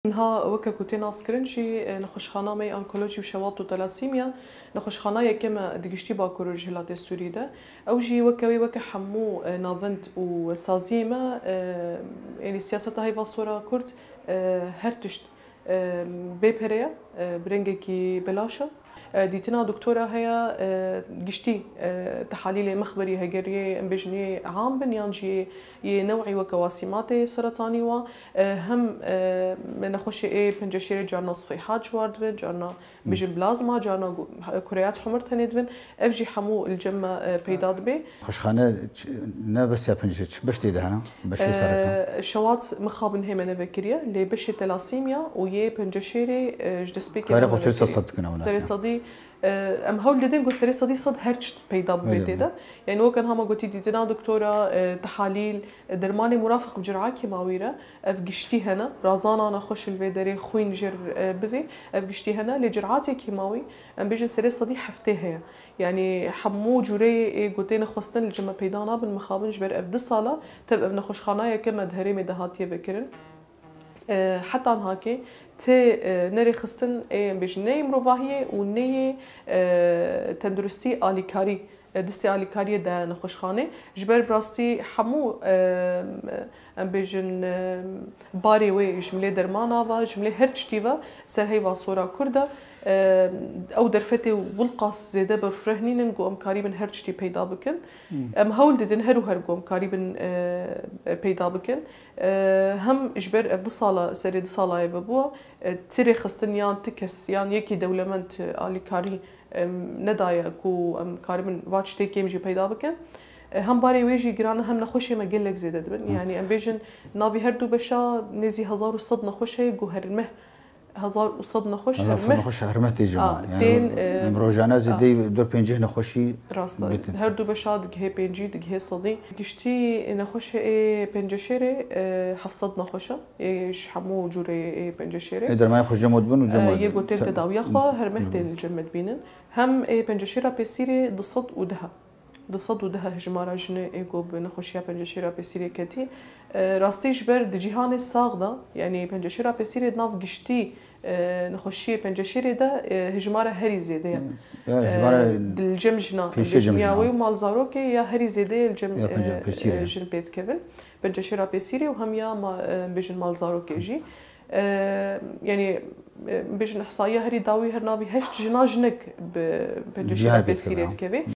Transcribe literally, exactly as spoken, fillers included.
Niha weke ku tê naskirin jî, e, nexweşxana me yê onkolojî û şewat û telasîmya, nexweşxana yekem e di giştî Bakur û Rojhilatê Sûrî de. Ew jî weke wê, weke hemû, e, navend û saziyê me, e, yanî siyaseta heyva sora Kurd, e, her tişt, e, bê pere ye, e, bi rengekî belaş e. E, dîtina doktora heye, e, giştî, e, tehalîlê mexberî heger yê em bêjin yê am bin yan jî yê new'î weke wasîmatê seretanî wa, e, hem, e, me nexweşê ê penceşêrê carna sifeyhat ji war dibin, carna bêjin plazma, carna gu-, kureyat humir tenê dibin. Ev jî hemû li cem me, e, peyda dibe. Nexweşxane ç-, ne bes ya penceşêr, çi beş tê de hene? Beşê sereke. E, şewat mixabin hê me nevekiriye, lê beşê telasîmya û yê penceşêrê, e, ji destpêkê Tarîx me û serê nevekiriye. Sed dikin ew ne. Serê sedî, e, em hewl didin ku serê sedî sed her tişt peyda bibe Öyle tê mi? de. Yani weke niha me gotî dîtina doktora, e, tehalîl, e, dermanê murafik bi cira kêmawî re, ev giştî hene. Razana nexweş li vê derê xwîn jêr, e, bivê, ev giştî hene. Lê ciratê kêmawî, em bêjin serê sedî heftê heye. Yani hemû cûreyê ê ku têne xwestin li cem me peyda nabin, mixabin ji ber ev du sala tev ev nexweşxana yekem e di herêmê de hatiye vekirin. E, heta nihakê tê, e, nerêxistin ê, em bêjin, neyê mirovahiyê û neyê, e, tenduristî alîkarî, e, distê alîkariyê de nexweşxanê. Ji ber bi rastî hemû, e, em bêjin, e, barê wê ji milê dermana ve, ji milê her tiştî ve ser heyva sora Kurd e. E, ew derfetê wilqas zêde berfireh nînin ku em karîbin her tiştî peyda bikin. Em hewl didin her û her ku em karîbin, e, peyda bikin. E, hem ji ber ev du sala, serê du sala ye vebû, e, ti rêxistin yan ti kes yan yekî dewlemend, e, alîkarî, em, nedaye ku em karibin va tiştê kêm jî peyda bikin. E, hem barê wê jî giran e, hem nexweşê me gelek zêde dibin. Hı. Yani em bêjin navî her du beşa nêzî hezar û sed nexweş heye ku her meh hezar û sed nexweş Hezar her meh. Nexweş her meh tê cem A, me. Yani tên, em, e, em rojane a. Zêdeyî dor pêncî nexweşî Rast e. Bitin. Her du beşa digihê pêncî, digihê sedî. Giştî nexweşê ê penceşêrê, e, heft sed nexweş e. Ê ji hemû cûrê ê penceşêrê. Ê dermanê xwe cem we dibin û cem E, we yê ku tên te- tedawiya xwe her meh Hı. tên li cem me dibînin. Hem ê penceşêra pêsîrê du sed û deh e. Du sed û deh e hijmara jinê ê ku bi nexweşiya penceşêra pêsîrê ketî. E, rastî ji ber di cîhanê sax de, yani penceşêra pêsîrê di nav giştî, e, nexweşiyê penceşêrê de, e, hijmara herî zêde ye. Ya, hijmara E, di li cem jina, pêşê cem jina. Wê û malzarokê ya herî zêde ye li cem, Ya, penca-, e, pêsîrê. e, jin pê dikevin. Penceşêra pêsîrê û hem ya ma-, e, bêjin malzarokê jî. E, yani, e, bêjin ihsaiya herî dawî her navî heşt jina jinek bi penceşêra Cihar pêsîrê pêdikeve, ha. dikeve.